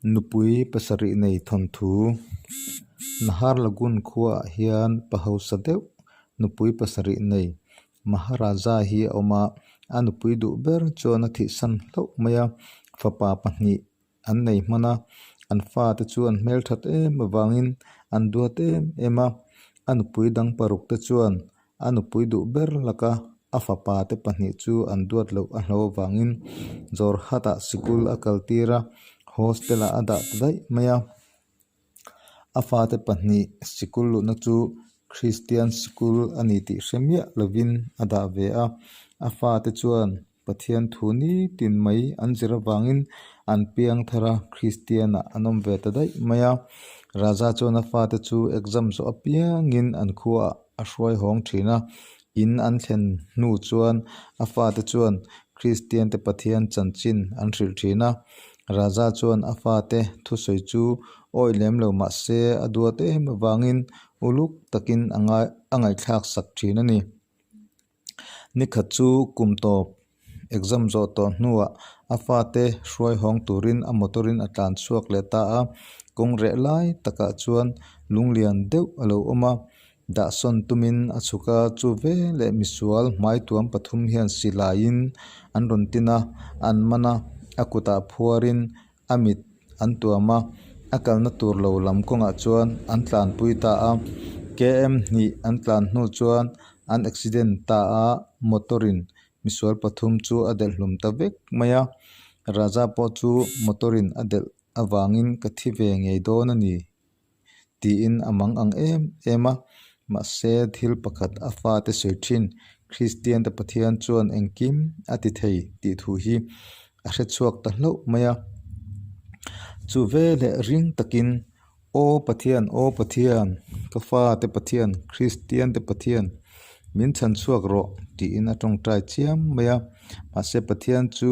Nupui pasarih nei thawnthu Naharlagun khuaah hian pa hausa deuh nupui pasarih nei Maharaja hi a awm a, a nupui duh ber chuan a thihsan hlauh mai a, fapa pahnih an nei hman a, an fate chu an hmelthat em avangin an duat em em a, a nupui dang paruk te chuan A nupui duh ber laka a fapa te pahnih chu an duat loh a hlo avangin Jorhat-ah sikul a kal tir a, hostel-ah a dah ta daih mai a. A fate pahnih sikul luhna chu Kristian sikul a ni tih hre miah lovin a dah ve a. A fate chuan Pathian thu nitin mai an zir avangin an piang thar a, Kristianah an awm ve ta daih mai a. Raja chuan a fate chu exam zawh apiangin an khuaah a hruai hawng thin a. In an thlen hnu chuan a fate chuan Kristiante Pathian chanchin an hrilh thin a. Raja chuan a fate thusawi chu awih lem lo mah se a duat em avangin uluk takin a ngaihthlak sak thin a ni. Nikhat chu kum tawp exam zawh tawh hnuah a fate hruai hawng turin a motor in a tlan chhuak leh ta a, kawng reh lai takah chuan lunglian deuh a lo awm a, dahsawn tumin a chhuk a, chu veleh misual hmaituam pathum hian silaiin an rawn tin a, an man a, a kutah phuarin a mit an tuam a, a kalna tur lo lam kawngah chuan an tlanpui ta a, km hnih an tlan hnu chuan an accident ta a, motor in misual pathum chu a delh hlum ta vek mai a, Raja pawh chu motor in a delh avangin ka thi ve ngei dawn a ni tiin a mang ang em em a, mahse thil pakhat a fate sawi thin Kristian te Pathian chuan engkim a ti thei tih thu hi a hre chhuak ta hlauh mai a, chu veleh ring takin Aw Pathian, Aw Pathian, ka fate Pathian, Kristian te Pathian, min chhan chhuak rawh tiin a tawngtai chiam mai a, mahse Pathian chu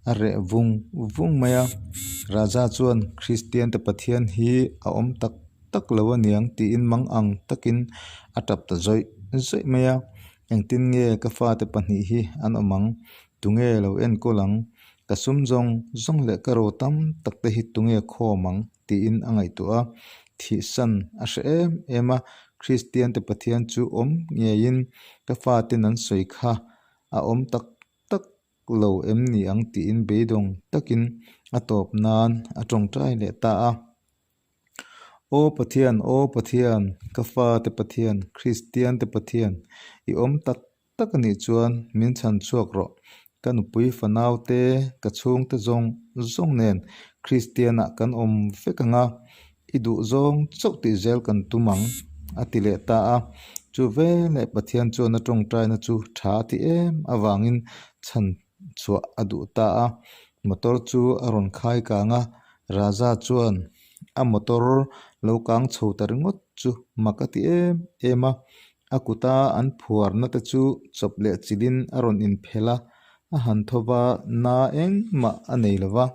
a reh vung vung mai a, Raja chuan Kristian te Pathian hi a awm tak tak lo aniang tiin mang ang takin a tap ta zawih zawih mai a, engtin nge ka fate pahnih hi an awm ang, tunge lo enkawl ang, ka sum zawng zawng leh ka ro tam tak te hi tunge khawm ang tiin a ngaihtuah a, thihsan a hre em em a, Kristian te Pathian chu awm ngeiin ka faten an sawi kha a awm tak tak lo em ni ang tiin beidawng takin a tawp nan a tawngtai leh ta a. Aw Pathian, aw Pathian, ka fate Pathian, Kristian te Pathian, i awm tak tak a nih chuan min chhan chhuak rawh. Ka nupui fanau te, ka chhungte zawng zawng nen Kristianah kan awm vek ang a, i duh zawng chauh tih zel kan tum ang, a ti leh ta a. Chu veleh Pathian chuan a tawngtaina chu tha a ti em avangin chhan chhuah a duh ta a. Motor chu a rawn khai kang a, Raja chuan a motor lo kang chho ta ringawt chu mak a ti em em a. A kuta an phuarna te chu chawp leh chilhin a rawn inphelh a, a han tho va, na engmah a nei lo va.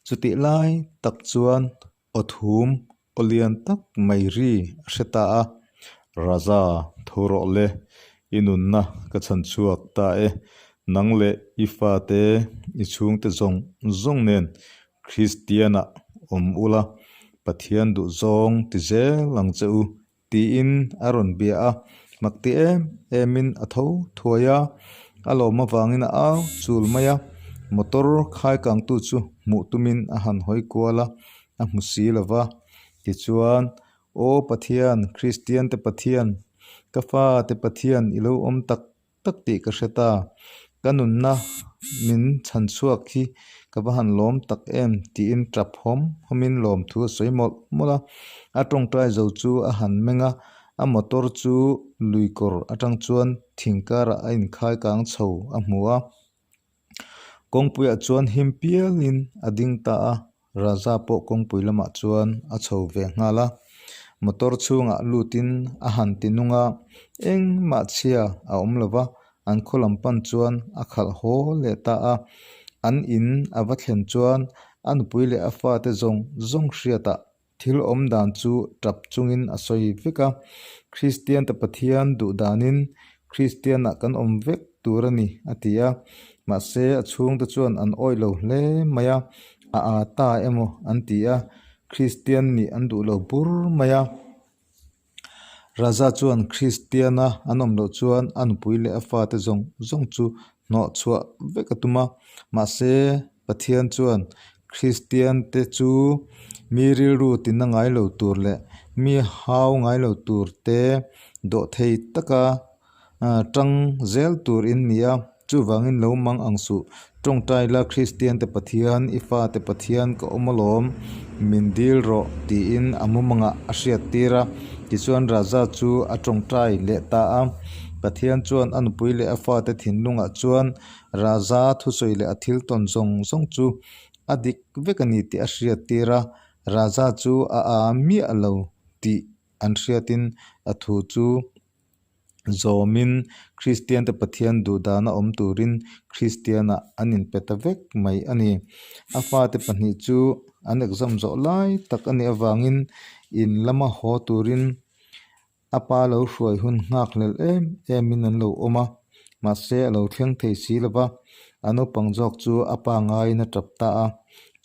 Chutih lai tak chuan aw thum aw lian tak mai ri a hre ta a, Raja, tho rawh le, i nunna ka chhan chhuak ta e, nang leh i fate, i chhungte zawng zawng nen Kristianah awm ula, Pathian duhzawng ti zel ang che u Tiin a rawn bia a, mak ti em emin a tho thuai a, a lawm avangin a au chul mai a, motor khai kangtu chu hmuh tumin a han hawi kual a, a hmu si lo va. Tichuan, Aw Pathian, Kristiante Pathian, ka fate Pathian i lo awm tak tak tih ka hre ta. Ka nunna min chhan chhuak hi ka va han lawm tak em tiin tap hawm hawmin lawmthu a sawi mawlh mawlh a. A tawngtai zo chu a han meng a, a motor chu lui kawr atang chuan thing karah a inkhai kang chho a hmu a. Kawngpuiah chuan him pialin a ding ta a, Raja pawh kawngpui lamah chuan a chho ve nghal a. Motor chhungah lutin a han ti nung a, engmah chhia a awm lo va, an khaw lam pan chuan a khalh haw leh ta a. An in a va thlen chuan a nupui leh a fate zawng zawng hriatah Thil awm dan chu tap chungin a sawi vek a, Kristiante Pathian duh danin Kristianah kan awm vek tur a ni, a ti a. Mahse, a chhungte chuan an awih lo hle mai a. A â ta emaw an ti a, Kristian nih an duh lo bur mai a. Raja chuan Kristiana an awm loh chuan a nupui leh a fate zawng zawng chu hnawh chhuah vek a tum a. Mahse, Pathian chuan Kristiante chu mi rilru tina ngai lo tur leh mi hau ngai lo tur te dawhthei taka tang zel tur in ni a. Chuvangin lo mang ang suh. Tawngtai la Kristiante Pathian, i fate Pathian ka awm alawm, min dil rawh, tiin a mumangah a hriat tir a. Tichuan Raja chu a tawngtai leh ta a. Pathian chuan a nupui leh a fate thinlungah chuan Raja thusawi leh a thil tawn zawng zawng chu a dik vek a ni tih a hriat tir a. Raja chu a â miah lo tih an hriatin a thu chu Zawmin Kristiante Pathian duhdana awm turin Kristianah an inpe ta vek mai a ni. A fate pahnih chu an exam zawh lai tak a nih avangin in lama haw turin a pa lo hruai hun nghak hlel em emin an lo awm a, mahse a lo thleng thei si lo va, a naupang zawk chu a pa ngaiin a tap ta a.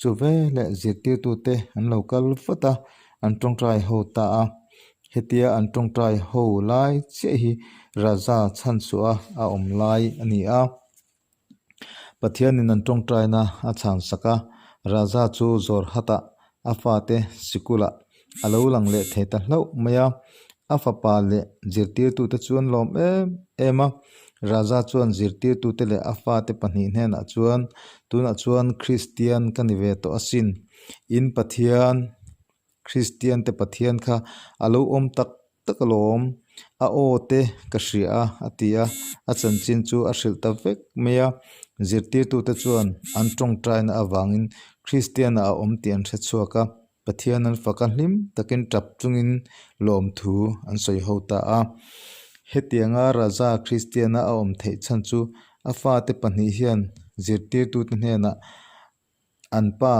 Chu veleh zirtirtute an lo kal vat a, an tawngtai ho ta a. Hetia an tawngtai ho lai chiah hi Raja chhanchhuah a awm lai a ni a. Pathianin an tawngtaina a chhansak a, Raja chu Jorhat-ah a fate sikulah a lo lang leh thei ta hlauh mai a. A fapa leh zirtirtute chu an lawm em em a. Raja chuan zirtirtute leh a fate pahnih hnenah chuan, Tunah chuan Kristian ka ni ve tawh asin. In Pathian Kristiante Pathian kha a lo awm tak tak alawm, a aw te ka hria a, a ti a, a chanchin chu a hrilh ta vek mai a. Zirtirtute chuan an tawngtaina avangin Kristiana a awm tih an hre chhuak a, Pathian an fak a, hlim takin tap chungin lawmthu an sawi ho ta a. Hetianga Raja Kristiana a awm theih chhan chu a fate pahnih hian zirtirtute hnenah an pa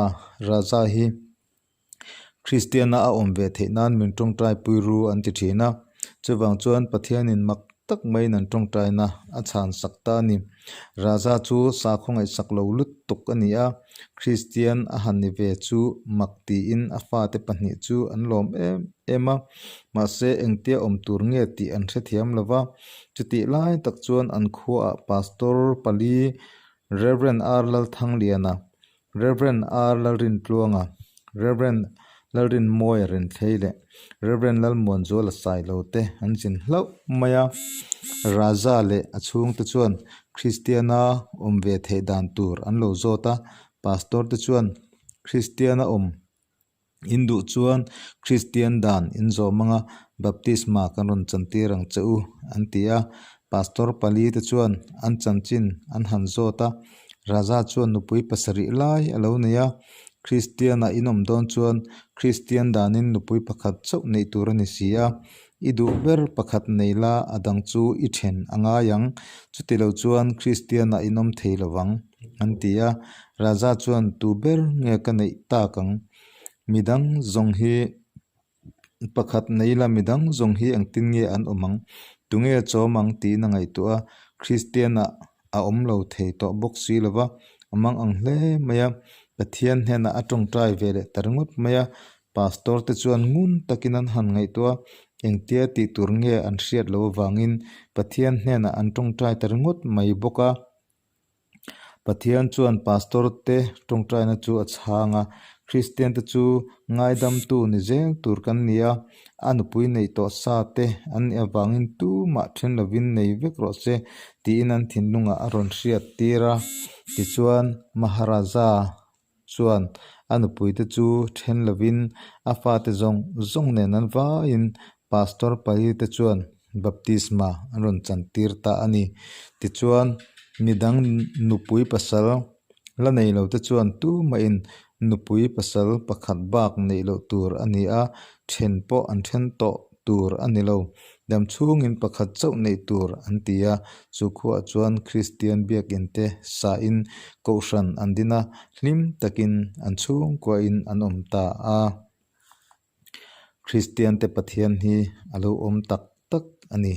Raja hi Kristiana a awm ve theih nan min tawngtai pui ru an ti thin a, chuvang chuan Pathianin mak tak maiin an tawngtaina a chhan sak ta a ni. Raja chu sakhaw ngaihsak lo lutuk a ni a, Kristian a han ni ve chu mak tiin a fate pahnih chu an lawm em em a, mahse engtia awm tur nge tih an hrethiam lo va, chutih lai tak chuan an khuaah Pastor pali Rev. R. Lalthangliana Rev. R. Lalrintluanga, Rev. Lalrinmawia Renthlei leh Rev. Lalmuanzuala Sailo te an zin hlauh mai a. Raja leh a chhungte chuan Kristiana awm ve theih dan tur an lo zawt a, Pastor te chuan Kristiana awm In duh chuan Kristian dan in zawm anga baptisma kan rawn chantir ang che u, an ti a. Pastor pali te chuan an chanchin an han zawt a. Raja chuan nupui pasarih lai a lo nei a. Kristianah in awm dawn chuan Kristian danin nupui pakhat chauh neih tur a ni si a. I duh ber pakhat nei la a dang chu i then a ngai ang, chutilo chuan Kristianah in awm thei lo vang, an ti a. Raja chuan tu ber nge ka neih tak ang? Midang zawng hi pakhat nei la midang zawng hi engtin nge an awm ang? Tunge chawm ang tiin a ngaihtuah a, Kristianah a awm lo thei tawh bawk si lo va, a mang ang hle mai a. Pathian hnenah a tawngtai ve leh ta ringawt mai a, Pastor te chuan ngun takin an han ngaihtuah a, engtia tih tur nge an hriat loh avangin Pathian hnenah an tawngtai ta ringawt mai bawk a. Pathian chuan Pastor te tawngtaina chu a chhang a, Kristian te chu ngaidamtu ni zel tur kan ni a, a nupui neih tawh sa te an nih avangin tumah then lovin nei vek rawh se tiin an thinlungah a rawn hriat tir a. Tichuan Maharaja chuan a nupuite chu then lovin a fate zawng zawng nen an vaiin Pastor palite chuan baptisma an rawn chantir ta a ni. Tichuan, midang nupui pasal la nei lote chuan tumahin nupui pasal pakhat bak neih loh tur a ni a, then pawh an then tawh tur a ni lo. Dam chhungin pakhat chauh neih tur an ti a, chu khuaah chuan Kristian biakinn te sahin kohhran an din a, hlim takin an chhungkuahin an awm ta a. Kristiante Pathian hi a lo awm tak tak a ni,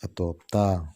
a tawp ta.